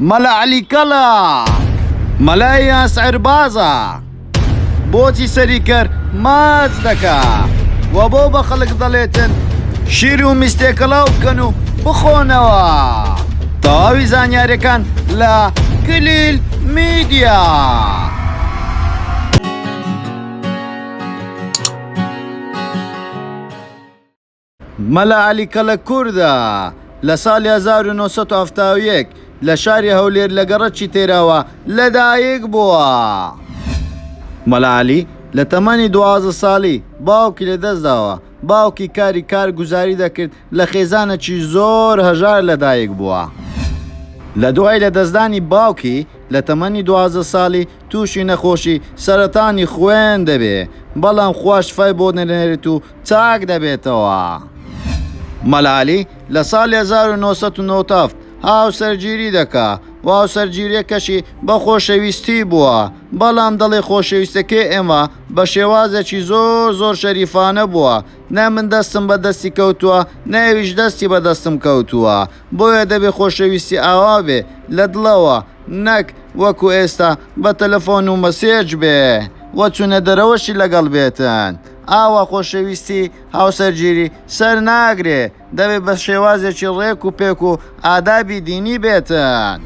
مەلا عەلی کەڵک مەلای یان سعربازە بۆچی سەری کەر ماچ دەکا و بۆ بە خەڵک دەڵێتن شیر و میز تێکەڵاو بکەن و بخۆنەوە تەواوی زانیارەکان لە کلیل میدیا. مەلا عەلی کەڵە کوردە، لە ساڵی 1971 لە شاری هەولێر لە گەڕەکی تێراوە لەدایک بووە. مەلا عەلی لە تەمەنی 12 ساڵی باوکی لەدەستداوە، باوکی کاری کارگوزاری دەکرد لە خێزانێکی زۆر هەژار لەدایک بووە. لە دوای لەدەستدانی باوکی لە تەمەنی 12 ساڵی تووشی نەخۆشی سەرەتانی خوێن دەبێ، بەڵام خوا شفای بۆ دەنێرێت و چاک دەبێتەوە. مەلا عەلی لە ساڵی 1997 هاوسەرگیری دەکا و هاوسەرگیریەکەشی بە خۆشەویستی بووە، بەڵام دەڵێ خۆشەویستەکەی ئێمە بە شێوازێکی زۆر زۆر شەریفانە بووە، نە من دەستم بە دەستی کەوتووە نە ئەویش دەستی بە دەستم کەوتووە، بۆیە دەبێ خۆشەویستی ئاوا بێ لە دڵەوە نەک وەکو ئێستا بە تەلەفۆن و مەسێج بێ و چونە دەرەوەشی لەگەڵ بێتن. ئاوا خۆشەویستی هاوسەرگیری سەر ناگرێ، دەبێ بە شێوازێکی ڕێک و پێک و ئادابی دینی بێتن.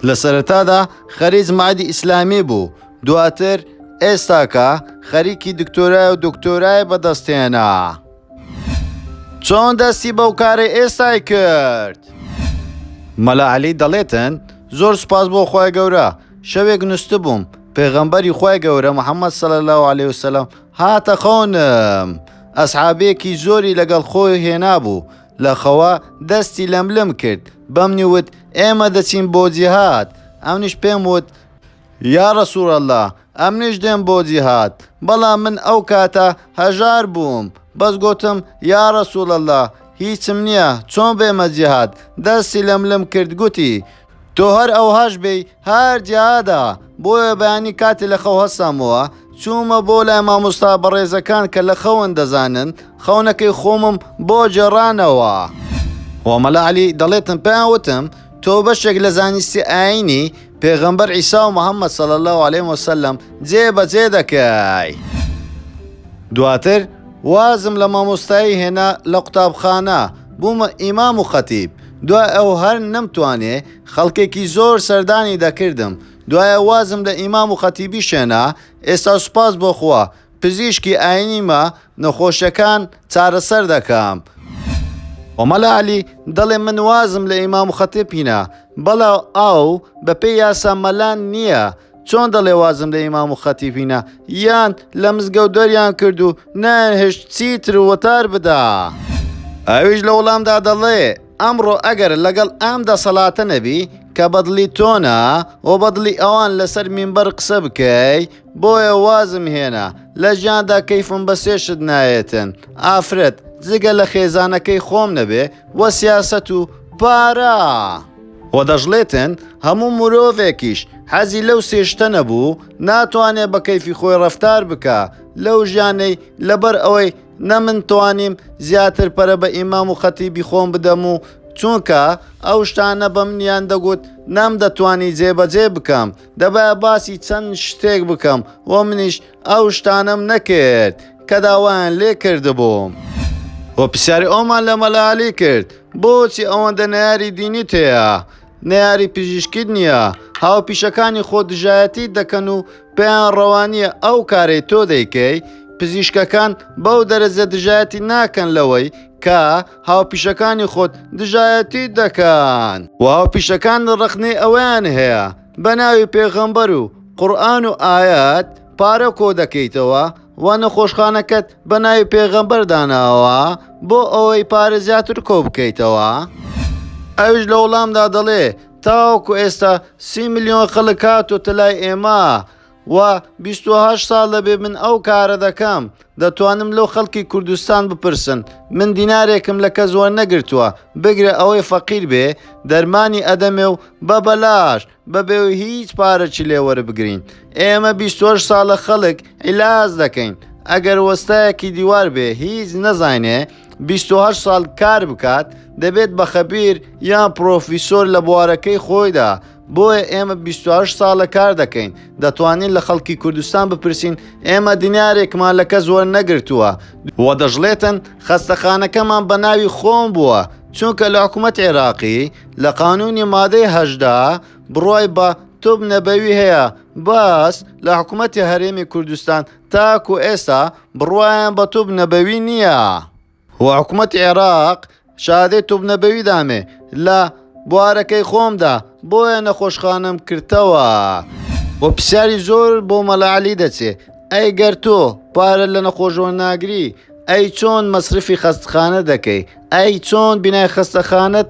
لە سەرەتادا خەریک مەعدی ئیسلامی بوو، دواتر ئێستاکە خەریکی دکتۆرایە و دکتۆرای بەدەست هێنا. چۆن دەستی بەو کارەی ئێستای کرد؟ مەلا عەلی دەڵێتن، زۆر سوپاس بۆ خوای گەورە، شەوێک نوستبووم، پێغەمبەری خوای گەورە محمد صلی اللە علیه وسلم هاتە خەونم، ئەسحابێکی زۆری لەگەڵ خۆی هێنابوو، لە خەوا دەستی لەملم کرد، بەمنی وت ئێمە دەچین بۆ جیهاد، ئەمنیش پێم وت یا رسول اللە ئەمنیش دێم بۆ جیهاد، بەڵام من ئەو کاتە هەژار بووم، بەس گۆتم یا رسول اللە هیچم نییە چۆن بێمە جیهاد، دەستی لەملم کرد گوتی تۆ هەر ئەوهاش بێی هەر جیهادە، بۆیە بەیانی کاتێ لە خەو هەستامەوە چوومە بۆ لای مامۆستا بەڕێزەکان کە لە خەون دەزانن، خەونەکەی خۆمم بۆ گێڕانەوە. و مەلا عەلی دەڵێتم پێیان وتم تۆ بەشێک لە زانستی ئایینی پێغەمبەر عیسا و محەممەد صلی اللە علیه وسلم جێ بەجێ دەکەی. دواتر وازم لە مامۆستایی هێنا لە قوتابخانە، بوومە ئیمام و خەتیب. دوای ئەو هەر نەمتوانێ خەڵکێکی زۆر سەردانی دەکردم دوایە وازم لە ئیمام و خەتیبیش هێنا ئێستا سوپاس بۆ خوا پزیشکی ئاینیمە نەخۆشەکان چارەسەر دەکەم. وە مەلا عەلی دەڵێ من وازم لە ئیمام و خەتیب هینا بەڵا ئاو بەپێی یاسا مەلا نییە چۆن دەڵێ وازم لە ئیمام و خەتیب هینا یان لە مزگەوت دەریان کرد و نایانهێشت چیتر وتار بدا؟ ئەویش لە وەڵامدا دەڵێ ئەمڕۆ ئەگەر لەگەڵ ئەم دەسەڵاتە نەبی کە بەدڵی تۆنا و بەدڵی ئەوان لەسەر مینبەر قسە بکەی بۆیە وازم هێنا لە ژیاندا کەیفم بە سێ شت نایەتن ئافرەت جگە لە خێزانەکەی خۆم نەبێ و سیاسەت و پارە. وە دەشڵێتن هەموو مرۆڤێکیش حەزی لەو سێ شتە نەبوو ناتوانێ بە کەیفی خۆی ڕەفتار بکا لەو ژیانەی لەبەر ئەوەی نە من توانیم زیاتر پەرە بە ئیمام و خەتیبی خۆم بدەم و چونکە ئەو شتانە بە منیان دەگوت نەمدەتوانی جێبەجێ بکەم دەبایە باسی چەند شتێک بکەم و منیش ئەو شتانەم نەکرد کە داوایان لێ کردبووم. و پرسیاری ئەومان لە مەلا عەلی کرد بۆچی ئەوەندە نەیاری دینیت هەیە نەیاری پزیشکیت نییە هاوپیشەکانی خۆت دژایەتیت دەکەن و پێیان ڕەوانیە ئەو کارەی تۆ دەیکەی پزیشکەکان بەو دەرەجە دژایەتی ناکەن لەوەی کە هاوپیشەکانی خۆت دژایەتیت دەکەن و هاوپیشەکان ڕەخنەی ئەوەیان هەیە بە ناوی پێغەمبەر و قورئان و ئایەت پارە کۆ دەکەیتەوە و نەخۆشخانەکەت بە ناوی پێغەمبەر داناوە بۆ ئەوەی پارە زیاتر کۆ بکەیتەوە؟ ئەویش لە وەڵامدا دەڵێ تاوەکو ئێستا سی ملیۆن خەڵک هاتۆتە لای ئێمە و 28 ساڵ دەبێ من ئەو کارە دەکەم دەتوانم لەو خەڵکی کوردستان بپرسن من دینارێکم لە کەس وەرنەگرتووە بگرە ئەوەی فەقیر بێ دەرمانی ئەدەمێ و بە بەلاش بەبێ هیچ پارەکی لێ وەربگرین ئێمە 28 ساڵە خەڵک عیلاج دەکەین ئەگەر وەستایەکی دیوار بێ هیچ نەزانێ. 28 ساڵ کار بکات دەبێت بە خەبیر یان پرۆفیسۆر لە بوارەکەی خۆیدا، بۆیە ئێمە 28 ساڵە کار دەکەین، دەتوانین لە خەڵکی کوردستان بپرسین ئێمە دینارێکمان لە کەس وەرنەگرتووە، وە دەشڵێتن خەستەخانەکەمان بە ناوی خۆم بووە، چونکە لە حکومەت عێراقی لە قانونی مادەی 18 بڕوای بە طب نەبەوی هەیە، بەس لە حکومەتی هەرێمی کوردستان تاکو ئێستا بڕوایان بە طب نەبەوی نییە. و حکومەتی عێراق شادەی طب نەبەوی دامێ لە بوارەکەی خۆمدا بۆیە نەخۆشخانەم کردەوە. و پرسیاری زۆر بۆ مەلا عەلی دەچێ ئەی گەر تۆ پارە لە نەخۆش وەرناگری ئەی چۆن مەسرفی خەستخانە دەکەی ئەی چۆن بینای خەستەخانەت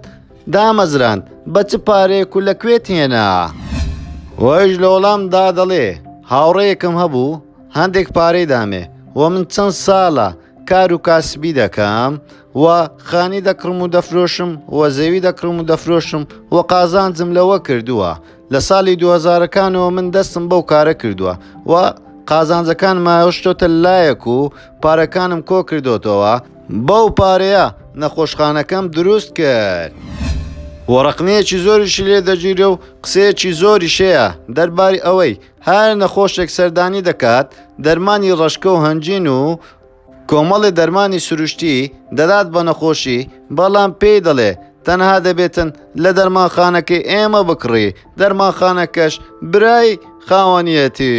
دامەزراند بە چ پارەیەک و لە کوێت هێنا؟ وەیش لە وەڵامدا دەڵێ هاوڕێیەکم هەبوو هەندێک پارەی دامێ و من چەند ساڵە کار و کاسبی دەکەم و خانی دەکڕم و دەفرۆشم و زەوی دەکڕم و دەفرۆشم و قازانجم لەوە کردووە لە ساڵی دوهەزارەکانەوە من دەستم بەو کارە کردووە و قازانجەکان مایۆشتۆتە لایەک و پارەکانم کۆ کردۆتەوە بەو پارەیە نەخۆشخانەکەم دروست کرد. و ڕەخنەیەکی زۆریشی لێ دەگیرێ و قسەیەکی زۆریش هەیە دەرباری ئەوەی هەر نەخۆشێک سەردانی دەکات دەرمانی ڕەشکە و هەنجین و کۆمەڵێ دەرمانی سروشتی دەدات بە نەخۆشی بەڵام پێی دەڵێ تەنها دەبێتن لە دەرمانخانەکەی ئێمە بکڕی دەرمانخانەکەش برای خاوەنیەتی.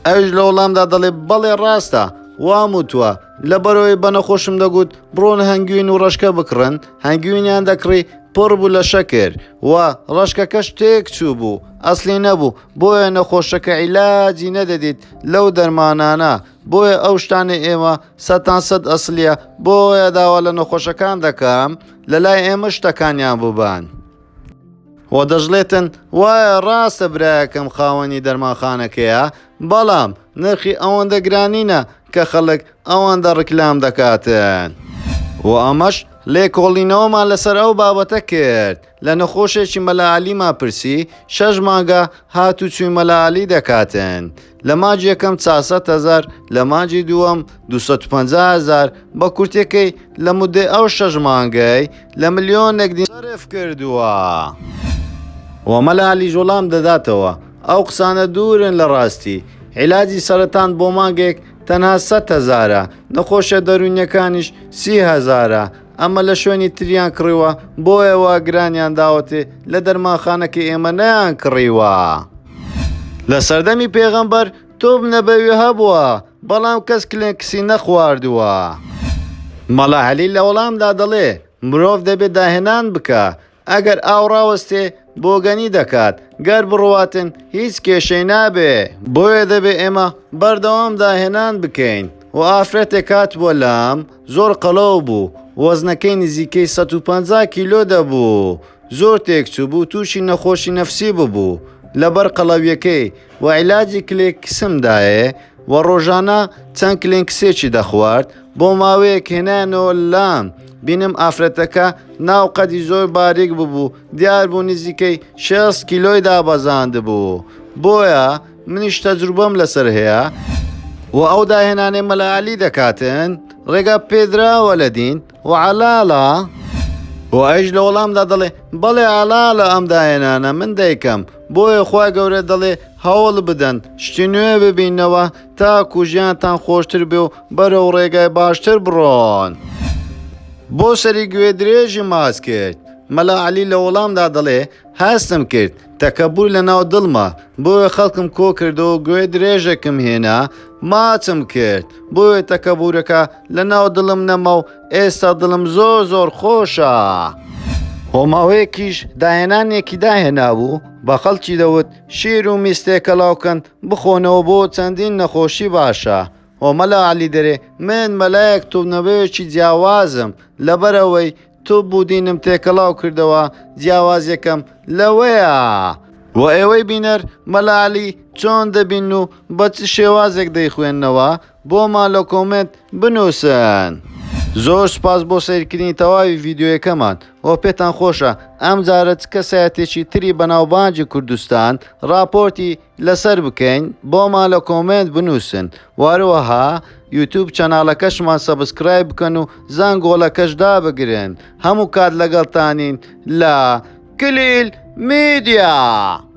ئەویش لە وەڵامدا دەڵێ بەڵێ ڕاستە وام وتووە لەبەرئەوەی بە نەخۆشم دەگوت بڕۆن هەنگوین و ڕەشکە بکڕن هەنگوینیان دەکڕی پڕ بوو لە شەکر و ڕەشکەکەش تێک چوو بوو ئەسلی نەبوو بۆیە نەخۆشەکە عیلاجی نەدەدیت لەو دەرمانانە بۆیە ئەو شتانەی ئێمە سەتان سەد ئەسلیە بۆیە داوا لە نەخۆشەکان دەکەم لەلای ئێمە شتەکانیان ببەن. و دەشڵێتن وایە ڕاستە برایەکەم خاوەنی دەرمانخانەکەیە بەڵام نرخی ئەوەندە گرانینە کە خەڵک ئەوەندە ڕکلام دەکاتن. و ئەمەش لێکۆڵینەوەمان لەسەر ئەو بابەتە کرد لە نەخۆشێکی مەلا عەلیمان پرسی شەش مانگە هاتوچوی مەلا عەلی دەکاتن لە مانگی یەکەم 400 هەزار لە مانگی دووەم 250 هەزار بە کورتەکەی لە مدەی ئەو شەش مانگەی لە ملیۆنێک دینار سەرف کردووە. و مەلا عەلیش وەڵام دەداتەوە ئەو قسانە دوورن لە ڕاستی عیلاجی سەرەتان بۆ مانگێک تەنها 100 هەزارە نەخۆشە دەروونیەکانیش 30 هەزارە ئەمە لە شوێنی تریان کڕیوە بۆیە وا گرانیان داوەتێ لە دەرمانخانەکەی ئێمە نەیان کڕیوە. لە سەردەمی پێغەمبەر تۆپ نەبەوی هەبووە بەڵام کەس کلێنکسی نەخواردووە. مەلا عەلی لە وەڵامدا دەڵێ مرۆڤ دەبێ داهێنان بکا ئەگەر ئاو ڕاوەستێ بۆگەنی دەکات، گەر بڕواتن هیچ کێشەی نابێ، بۆیە دەبێ ئێمە بەردەوام داهێنان بکەین و ئافرەتێک هاتبووە لام زۆر قەڵەو بوو وەزنەکەی نزیکەی 150 کیلۆ دەبوو زۆر تێکچووبوو تووشی نەخۆشی نەفسی ببوو لەبەر قەڵەویەکەی و عیلاجی کلێکسم دایێ و ڕۆژانە چەند کلێنکسێکی دەخوارد بۆ ماوەیەک هێنایانەوە لام بینم ئافرەتەکە ناو قەدی زۆر باریک ببوو دیار بوو نزیکەی 60 کیلۆی دابەزاندبوو بۆیە منیش تەجروبەم لەسەر هەیە و ئەو داهێنانەی مەلا عەلی دەکاتن ڕێگا پێدراوە لە دین و عەلالە و ئەویش لە وەڵامدا دەڵێ بەڵێ عەلالە ئەم داهێنانە من دەیکەم بۆیە خوای گەورە دەڵێ هەوڵ بدەن شتی نوێ ببینەوە تاکو ژیانتان خۆشتر بێ و بەرەو ڕێگای باشتر بڕۆن. بۆ سەری گوێ درێژی ماچ کرد. مەلا عەلی لە وەڵامدا دەڵێ هەستم کرد تەکەبور لە ناو دڵمە بۆیە خەڵکم کۆ کردەوە و گوێ درێژێکم هێنا ماچم کرد بۆیە تەکەبورەکە لە ناو دڵم نەما و ئێستا دڵم زۆر زۆر خۆشە. بۆ ماوەیەکیش داهێنانێکی داهێنابوو بە خەڵکی دەوت شیر و میز تێکەڵاو کەن بخۆنەوە بۆ چەندین نەخۆشی باشە و مەلا عەلی دەرێ من مەلایەک توبنەوەیەکی جیاوازم لەبەرئەوەی توب و دینم تێکەڵاو کردەوە جیاوازیەکەم لەوەیە. وە ئێوەی بینەر مەلا عەلی چۆن دەبین و بە چ شێوازێک دەیخوێننەوە بۆمان لە کۆمێنت بنوسن. زۆر سوپاس بۆ سەیرکردنی تەواوی ڤیدیۆیەکەمان وە پێتان خۆشە ئەم جارە چ کەسایەتێکی تری بەناوبانگی کوردستان ڕاپۆرتی لەسەر بکەین بۆمان لە کۆمێنت بنووسن وەهەروەها یوتوب چەناڵەکەشمان subscribe بکەن و زەنگۆڵەکەش دابگرن هەموو کات لەگەڵتانین لە کلیل میدیا.